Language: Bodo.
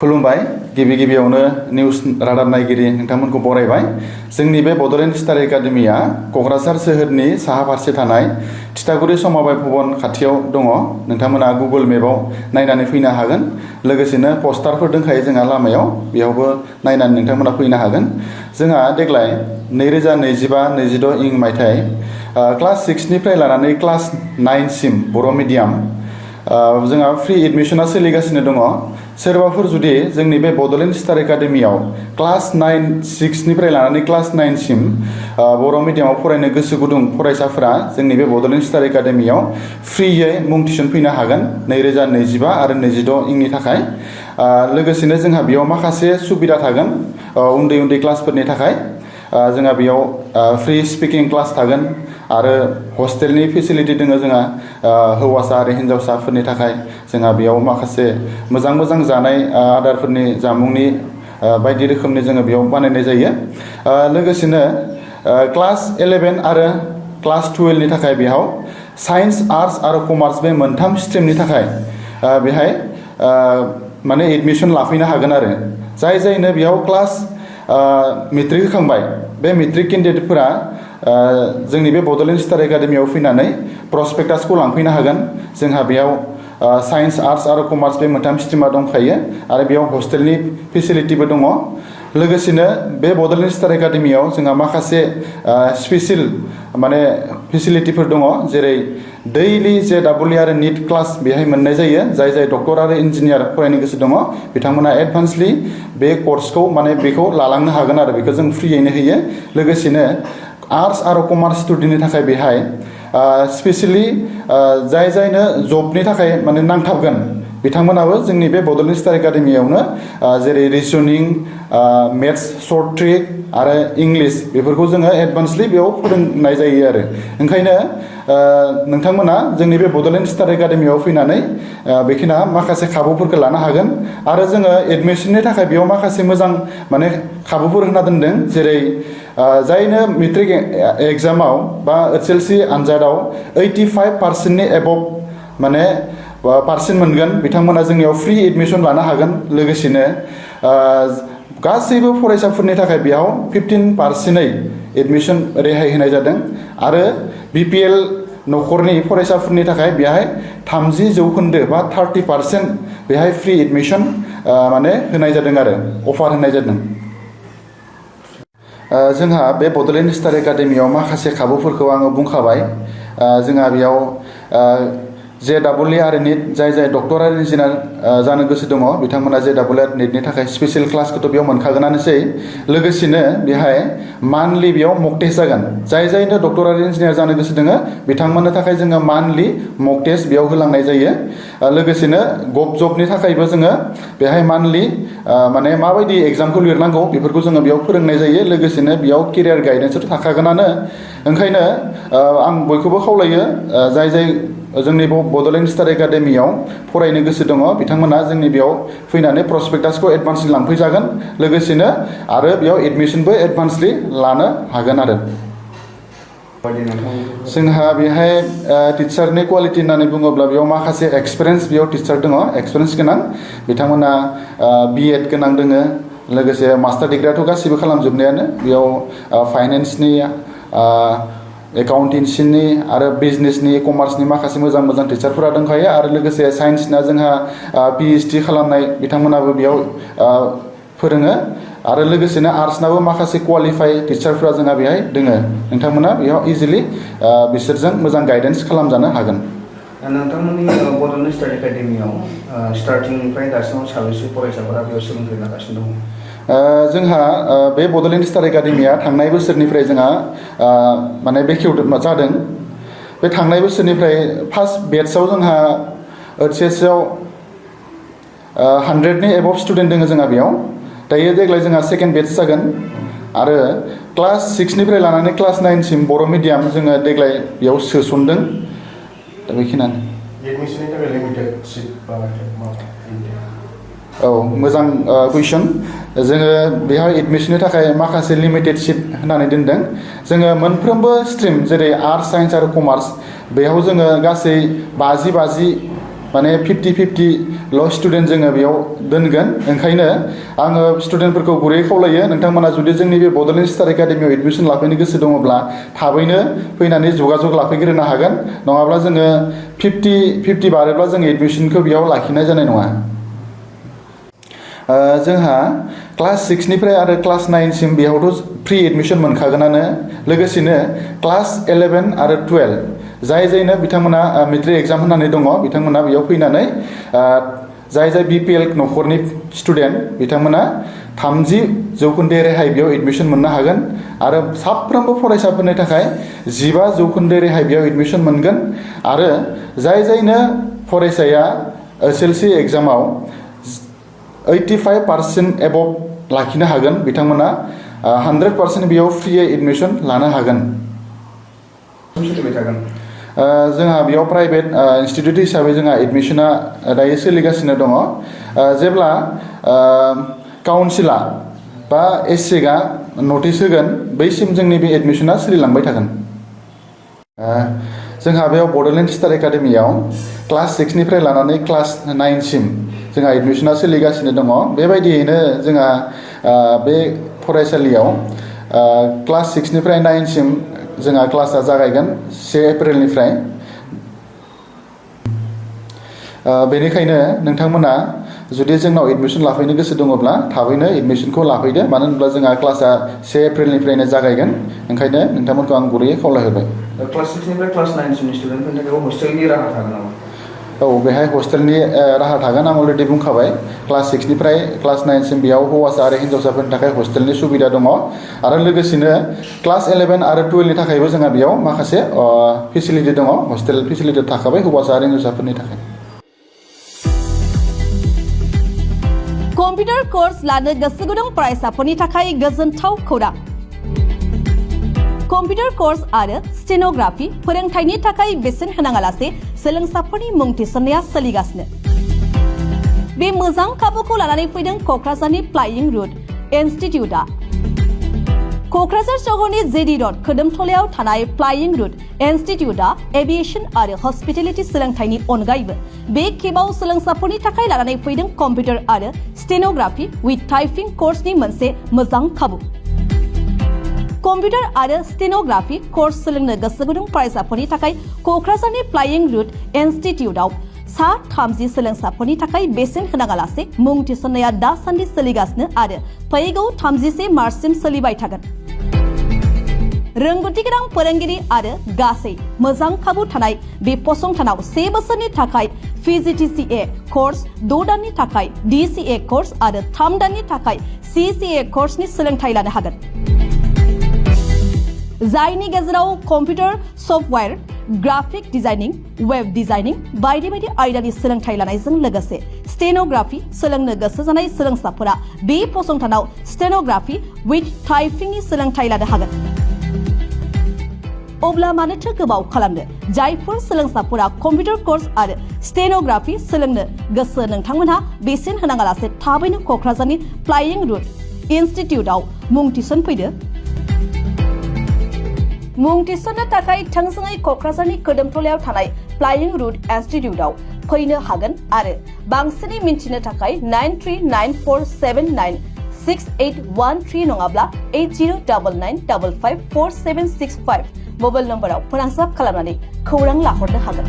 खुलुमबाय गिबि गिबियावनो निउस रादाब नायगिरि नोंथांमोनखौ बरायबाय। जोंनि बे बड'लेण्ड स्टाडि एकाडेमिया क'क्राझार सोहोरनि साहा फारसे थानाय तितागुरि समबाय भवन खाथियाव दङ। नोंथांमोना गुगोल मेपाव नायनानै फैनो हागोन। लोगोसेनो पस्टारफोर दंखायो जोंहा लामायाव, बेयावबो नायनानै नोंथांमोना फैनो हागोन। जोंहा देग्लाय 2025-26 इं मायथाइ क्लास 6निफ्राय लानानै क्लास 9 सिम बर' मिडियाम जोंहा फ्रि एडमिशना सोलिगासिनो दङ। सोरबाफोर जुदि जोंनि बे बड'लेण्ड स्टार एकाडेमियाव क्लास 6निफ्राय लानानै क्लास 9 सिम बर' मिडियामाव फरायनो गोसो गुदुं फरायसाफोरा जोंनि बे बड'लेण्ड स्टार एकाडेमियाव फ्रियै मुं थिसनफैनो हागोन 2025 आरो 26 इंनि थाखाय। लोगोसेनो जोंहा बेयाव माखासे सुबिदा थागोन उन्दै उन्दै क्लासफोरनि थाखाय। जोंहा बेयाव फ्रि स्पिकिं क्लास थागोन आरो हस्टेलनि फेसिलिटि दङ जोंहा हौवासा आरो हिन्जावसाफोरनि थाखाय। जोंहा बेयाव माखासे मोजां मोजां जानाय आदारफोरनि जामुंनि बायदि रोखोमनि जोङो बेयाव बानायनाय जायो। लोगोसेनो क्लास 11 आरो क्लास 12नि थाखाय बेयाव साइन्स, आर्ट्स आरो कमार्स बे मोनथाम स्ट्रिमनि थाखाय बेहाय माने एडमिसन लाफैनो हागोन आरो जाय जायनो बेयाव क्लास मेट्रिक होखांबाय बे मेट्रिक केन्डिडेटफोरा जोंनि बे बड'लेण्ड स्टार एकाडेमियाव फैनानै प्रसपेक्टासखौ लांफैनो हागोन। जोंहा बेयाव साइन्स, आर्ट्स आरो कमार्स बे मोनथाम स्ट्रिमा दंखायो आरो बेयाव हस्टेलनि फेसिलिटिबो दङ। लोगोसेनो बे बड'लेण्ड स्टार एकाडेमियाव जोंहा माखासे स्पेसियेल माने फेसिलिटिफोर दङ, जेरै दैलि JEE आरो निट क्लास बेहाय मोननाय जायो। जाय जाय डक्टर आरो इन्जिनियार फरायनो गोसो दङ बिथांमोना एडभान्सलि बे कर्सखौ माने बेखौ लालांनो हागोन आरो बेखौ जों फ्रियैनो होयो। लोगोसेनो आर्ट्स आरो कमार्स स्टुडेन्टनि थाखाय बेहाय स्पेसियेलि जाय जायनो जबनि थाखाय माने नांथाबगोन बिथांमोनाबो जोंनि बे बड'लेण्ड स्टार एकाडेमियावनो जेरै रिजनिं, मेथ्स सर्ट ट्रिक आरो इंलिश बेफोरखौ जोङो एडभान्सलि बेयाव फोरोंनाय जायो आरो ओंखायनो नोंथांमोना जोंनि बे बड'लेण्ड स्टार एकाडेमियाव फैनानै बेखिना माखासे खाबुफोरखौ लानो हागोन। आरो जोङो एडमिसननि थाखाय बेयाव माखासे मोजां माने खाबुफोर होना दोनदों, जेरै जायनो मेट्रिक एग्जामाव बा HLC आनजादाव 85%नि एबभ माने पार्सेन्ट मोनगोन बिथांमोना जोंनियाव फ्रि एडमिसन लानो हागोन। लोगोसेनो गासैबो फरायसाफोरनि थाखाय बेयाव 15%नै एडमिसन रेहाय होनाय जादों आरो BPL न'खरनि फरायसाफोरनि थाखाय बेहाय 30% बा 30% बेहाय फ्रि एडमिसन माने होनाय जादों आरो अफार होनाय जादों। जोंहा बे बड'लेण्ड स्टार एकाडेमियाव माखासे खाबुफोरखौ आङो बुंखाबाय। जोंहा बेयाव JEE आरो निट जाय जाय डक्टर आरो इन्जिनियार जानो गोसो दङ बिथांमोना JEE आरो निटनि थाखाय स्पेसियेल क्लासखौथ' बेयाव मोनखागोनानोसै। लोगोसेनो बेहाय मान्थलि बेयाव मक टेस्ट जागोन। जाय जायनो डक्टर आरो इन्जिनियार जानो गोसो दङ बिथांमोननो थाखाय जोङो मान्थलि मक टेस्ट बेयाव होलांनाय जायो। लोगोसेनो गभ जबनि थाखायबो जोङो बेहाय मान्थलि माने माबायदि एग्जामखौ लिरनांगौ बेफोरखौ जोङो बेयाव फोरोंनाय जायो। लोगोसेनो बेयाव केरियार गाइडेन्सथ' थाखागोनानो। ओंखायनो आं बयखौबो खावलायो जाय जाय जोंनि बड'लेण्ड स्टार एकाडेमियाव फरायनो गोसो दङ बिथांमोना जोंनि बेयाव फैनानै प्रसपेक्टासखौ एडभान्सलि लांफैजागोन। लोगोसेनो आरो बेयाव एडमिसनबो एडभान्सलि लानो हागोन आरो जोंहा बेहाय टिचारनि कुवालिटि होननानै बुङोब्ला बेयाव माखासे एक्सपिरियेन्स बेयाव टिचार दङ, एक्सपिरियेन्स गोनां बिथांमोना B.Ed गोनां दङ। लोगोसे मास्टार डिग्रियाथ' गासिबो खालामजोबनायानो बेयाव फाइनेन्सनि, एकाउन्टेन्सिनि आरो बिजनेसनि, कमार्सनि माखासे मोजां मोजां टिचारफोरा दंखायो। आरो लोगोसे साइन्सना जोंहा PhD खालामनाय बिथांमोनाबो बेयाव फोरोङो। आरो लोगोसेनो आर्ट्सनाबो माखासे क्वालिफाइड टिचारफोरा जोंहा बेहाय दोङो। नोंथांमोना बेयाव इजिलि बिसोरजों मोजां गाइडेन्स खालामजानो हागोन। नोंथांमोननि बड'लेण्ड स्टार एकाडेमियाव स्टार्टिंनिफ्राय दासिमाव साबेसे फरायसाफोरा बेयाव सोलोंथाइ लागासिनो दङ? जोंहा बे बड'लेण्ड स्टार एकाडेमिया थांनाय बोसोरनिफ्राय जोंहा माने बेखेवदों जादों। बे थांनाय बोसोरनिफ्राय फार्स्ट बेट्सआव जोंहा HSआव 100नि एबभ स्टुडेन्ट दङ जोंहा बेयाव। दायो देग्लाय जोंहा सेकेन्ड बेट्स जागोन। आरो क्लास 6निफ्राय लानानै क्लास 9 सिम बर' मिडियाम जोङो देग्लाय बेयाव सोसनदों। दा बेखिनियानो। एडमिसननि थाखाय लिमिटेड सिट औ मोजां कुइसन। जोङो बेहाय एडमिसननि थाखाय माखासे लिमिटेड सिट होनानै दोनदों। जोङो मोनफ्रोमबो स्ट्रिम जेरै आर्ट्स, साइन्स आरो कमार्स बेयाव जोङो गासै 50 माने 50-50 स्टुडेन्ट जोङो बेयाव दोनगोन ओंखायनो आङो स्टुडेन्टफोरखौ गुरैयै खावलायो नोंथांमोना जुदि जोंनि बे बड'लेण्ड स्टार एकाडेमियाव एडमिसन लाफैनो गोसो दङब्ला थाबैनो फैनानै जगाजग लाफैग्रोनो हागोन नङाब्ला जोङो 50-50 बारोब्ला जोङो एडमिसनखौ बेयाव लाखिनाय जानाय नङा जोंहा क्लास 6 निफ्राय आरो क्लास 9 सिम बेयावथ' फ्रि एडमिसन मोनखागोनानो लोगोसेनो क्लास 11 आरो 12 जायनो बिथांमोना मेट्रिक एग्जाम होनानै दङ बिथांमोना बेयाव फैनानै जाय BPL न'खरनि स्टुडेन्ट बिथांमोना 30% रेहाय बेयाव एडमिसन मोननो हागोन आरो साफ्रोमबो फरायसाफोरनि थाखाय 15% रेहाय बेयाव एडमिसन मोनगोन आरो जायनो फरायसाया SSLC एग्जामाव 85% एबभ लाखिनो हागोन बिथांमोना 100% बेयाव फ्रि एडमिसन लानो हागोन जोंहा बेयाव प्राइभेट इन्स्टिटिउट हिसाबै जोंहा एडमिसना दायो सोलिगासिनो दङ जेब्ला काउन्सिला बा एससेकआ नटिस होगोन बैसिम जोंनि बे एडमिसना सोलिलांबाय थागोन जोंहा बेयाव बड'लेण्ड स्टार एकाडेमियाव क्लास 6 निफ्राय लानानै क्लास 9 सिम जोंहा एडमिसना सोलिगासिनो दङ बेबायदियैनो जोंहा बे फरायसालियाव क्लास 6 निफ्राय 9 सिम जोंहा क्लासआ जागायगोन 1 एप्रिलनिफ्राय बेनिखायनो नोंथांमोना जुदि जोंनाव एडमिसन लाफैनो गोसो दङब्ला थाबैनो एडमिसनखौ लाफैदो मानो होनब्ला जोंहा क्लासआ 1 एप्रिलनिफ्रायनो जागायगोन ओंखायनो नोंथांमोनखौ आं गुरैयै खावलायहरबाय क्लास 6 निफ्राय क्लास 9 सिमनि स्टुडेन्टफोरनि थाखाय हस्टेलनि राहा थागोन नामा औ बेहाय हस्टेलनि राहा थागोन आं अलरेडि बुंखाबाय क्लास 6 निफ्राय क्लास 9 सिम बेयाव हौवासा आरो हिन्जावसाफोरनि थाखाय हस्टेलनि सुबिदा दङ आरो लोगोसेनो क्लास 11 आरो 12 नि थाखायबो जोंहा बेयाव माखासे फेसिलिटि दङ हस्टेल फेसिलिटि थाखाबाय हौवासा आरो हिन्जावसाफोरनि थाखाय कम्पिउटार कोर्स लानो गोसो गुदुं फरायसाफोरनि थाखाय गोजोनथाव खौरां कम्पिउटार कोर्स आरो स्टेनोग्राफि फोरोंथायनि थाखाय बेसेन होनाङालासे सोलोंसाफोरनि मुं थिसननाया सोलिगासिनो बे मोजां खाबुखौ लानानै फैदों क'क्राझारनि फ्लाइंग रुट इनस्टिट्यूटआ क'क्राझार सहरनि जेडी रड खोदोमथलायाव थानाय फ्लाइंग रुट इनस्टिट्यूटआ एभिएशन आरो हस्पिटेलिटी सोलोंथायनि अनगायैबो बे खेबाव सोलोंसाफोरनि थाखाय लानानै फैदों कम्पिउटार आरो स्टेनोग्राफि विथ टाइपिंग कोर्सनि मोनसे मोजां खाबु कम्पिउटार आरो स्टेनोग्राफि कोर्स सोलोंनो गोसो गुदुं फरायसाफोरनि थाखाय क'क्राझारनि फ्लाइंग रुट इनस्टिट्यूटआव 30 सोलोंसाफोरनि थाखाय बेसेन होनाङालासे मुं थिसननाया दासान्दि सोलिगासिनो आरो फैगौ 31 मार्चसिम सोलिबाय थागोन रोंगौथि गोनां फोरोंगिरि आरो गासै मोजां खाबु थानाय बे फसंथानाव 1 बोसोरनि थाखाय PGDCA कोर्स 6 दाननि थाखाय DCA कोर्स आरो 3 दाननि थाखाय CCA कोर्सनि सोलोंथाय लानो हागोन जायनि गेजेराव computer software graphic designing web designing बायदि बायदि आयदानि सोलोंथाय लानायजों लोगोसे स्टेनोग्राफि सोलोंनो गोसो जानाय सोलोंसाफोरा बे फसंथानाव स्टेनोग्राफि विथ टाइपिंनि सोलोंथाय लानो हागोन अब्ला मानोथो गोबाव खालामनो जायफोर सोलोंसाफोरा कम्पिउटार कोर्स आरो स्टेनोग्राफि सोलोंनो गोसो नोंथांमोनहा बेसेन होनाङालासे थाबैनो क'क्राझारनि फ्लाइंग रुट इनस्टिट्यूटआव मुं थिसनफैदो मुं थिसननो थाखाय थोंजोङै क'क्राझारनि खोदोमथलायाव थानाय फ्लाइंग रुट इनस्टिट्यूटआव फैनो हागोन आरो बांसिनै मिन्थिनो थाखाय 9394796813 नङाब्ला 8099554765 मबाइल नम्बराव फोनांजाब खालामनानै खौरां लाहरनो हागोन